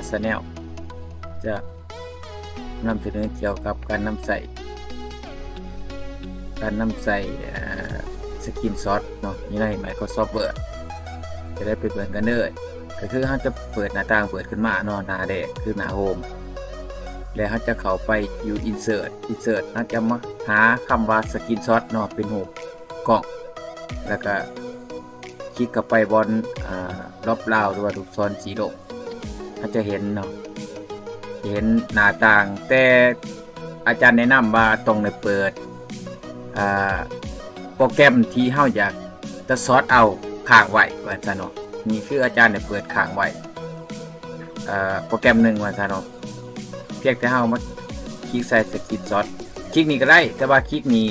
Channel ຈະນຳສະເໜີກ່ຽວກັບການນຳໃຊ້ ການນຳໃຊ້ ເອີ ສະກຣີນຊັອດເນາະ ຢູ່ໃນ Microsoft Word. ຈະໄດ້ໄປເບິ່ງກັນເດີ ກໍຄືເຮົາຈະເປີດໜ້າຕ່າງ ເປີດຂຶ້ນມາເນາະ ໜ້າແລກຄືໜ້າໂຮມ ແລ້ວເຮົາຈະເຂົ້າໄປຢູ່ Insert Insert ເຮົາຈະມາຫາຄຳວ່າສະກຣີນຊັອດເນາະ ເປັນຮູບກ້ອງ ແລ້ວກໍ ຄລິກເຂົ້າໄປບ່ອນ ອາ ດຣອບດາວ ຫຼືວ່າລູກສອນສີລົງ ເຮົາຈະເຫັນເນາະ ຈະເຫັນໜ້າຕ່າງ ແຕ່ອາຈານແນະນຳວ່າຕ້ອງໄດ້ເປີດ ອາ ໂປຣແກຣມທີ່ເຮົາຢາກຈະຊັອດເອົາຄ້າງໄວ້ວ່າຊັ້ນເນາະ. ນີ້ຄືອາຈານໄດ້ເປີດຄ້າງໄວ້ ອາ ໂປຣແກຣມໜຶ່ງວ່າຊັ້ນເນາະ. ພຽງແຕ່ເຮົາມາຄລິກໃສ່ສະກຣີນຊັອດ ຄລິກນີ້ກໍໄດ້ ແຕ່ວ່າຄລິກນີ້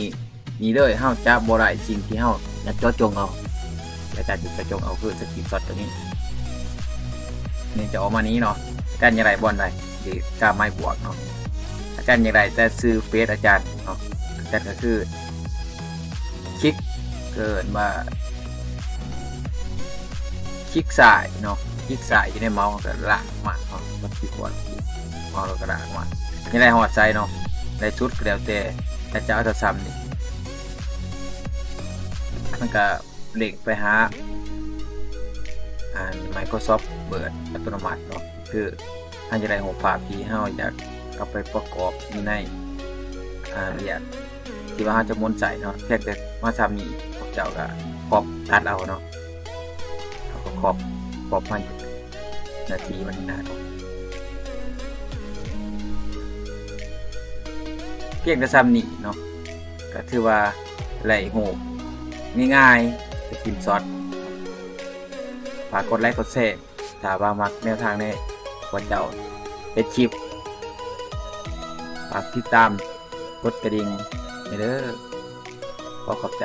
ນີ້ເລີຍ ເຮົາຈະບໍ່ໄດ້ສິ່ງທີ່ເຮົາຢາກເຈາະຈົງເອົາ. ອາຈານຈະເຈາະຈົງເອົາຄືສະກຣີນຊັອດຕົວນີ້ ນີ້ຈະອອກມານີ້ເນາະ. ອາຈານຢາກໄດ້ບ່ອນໃດ ຫຼືກາໄມ້ບວກເນາະ. ອາຈານຢາກໄດ້ແຕ່ຊື່ເຟສອາຈານເນາະ. ອາຈານກໍຄືຄລິກ ເອີ້ນວ່າ ຄລິກຊ້າຍເນາະ ຄລິກຊ້າຍຢູ່ໃນເມົາ ກໍລາກອອກມາເນາະ. ມັນຄລິກຂວາ ເມົາ ແລ້ວກໍລາກອອກມາ. ຢາກໄດ້ຮອດໃສເນາະ ໄດ້ສຸດກໍແລ້ວແຕ່ ແຕ່ຈະເອົາເທົ່າຊ່ຳນີ້ ມັນກໍເລັ່ງໄປຫາ ອັນ Microsoft Word ອັດຕະໂນມັດເນາະ. ຄືເຮົາຢາກໄດ້ຮູບພາບທີ່ເຮົາຢາກເອົາໄປປະກອບຢູ່ໃນ ອາ ວຽກທີ່ວ່າເຮົາຈະໝູນໃສ່ເນາະ. ພຽງແຕ່ມາຊ່ຳນີ້ ພວກເຈົ້າກໍຄອບຕັດເອົາເນາະ ເຮົາກໍຄອບ ຄອບມັນ ໜ້າທີ່ມັນນະ ພຽງແຕ່ຊ່ຳນີ້ເນາະ ກໍຖືວ່າໄດ້ຮູບງ່າຍໆ ສະກຣີນຊັອດ. ຝາກກົດໄລກົດແຊ ຖ້າວ່າມັກແນວທາງນີ້ ພວກເຈົ້າເຮັດຄລິບ ຝາກຕິດຕາມ ກົດກະດິ່ງໃຫ້ເດີ. ຂໍຂອບໃຈ.